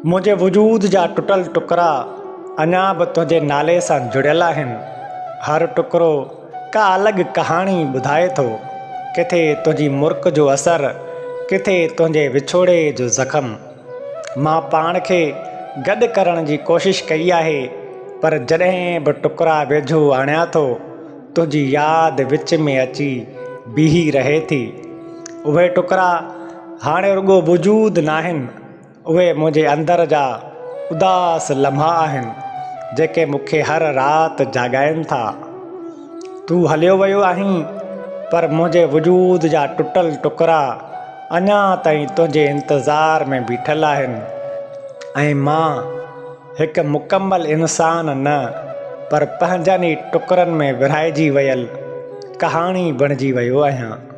منهنجي وجود جا ٽٽل ٽڪرا اڃا به تنهنجي نالي سان جڙيل آهن. هر ٽڪرو ڪا الڳ ڪهاڻي ٻڌائي ٿو. ڪٿي تنهنجي مرڪ جو اثر، ڪٿي تنهنجي وڇوڙي جو زخم. مان پاڻ کي گڏ ڪرڻ جي ڪوشش ڪئي آهي، پر جڏهن به ٽڪرا ويجهو آڻيان ٿو، تنهنجي ياد وچ ۾ اچي بيهي رهي ٿي. اهي ٽڪرا هاڻي رڳو وجود ناهن، اهي منهنجي اندر جا اداس لمحا آهن، جيڪي مون کي هر رات جاڳائين ٿا. تون هليو ويو آهين، پر منهنجي وجود جا ٽٽل ٽڪرا اڃا تائين تنهنجي انتظار ۾ بيٺل آهن ۽ مان هڪ مڪمل انسان نه، پر پنهنجن ئي ٽڪرن ۾ ورهائجي ويل ڪهاڻي بڻجي ويو آهيان.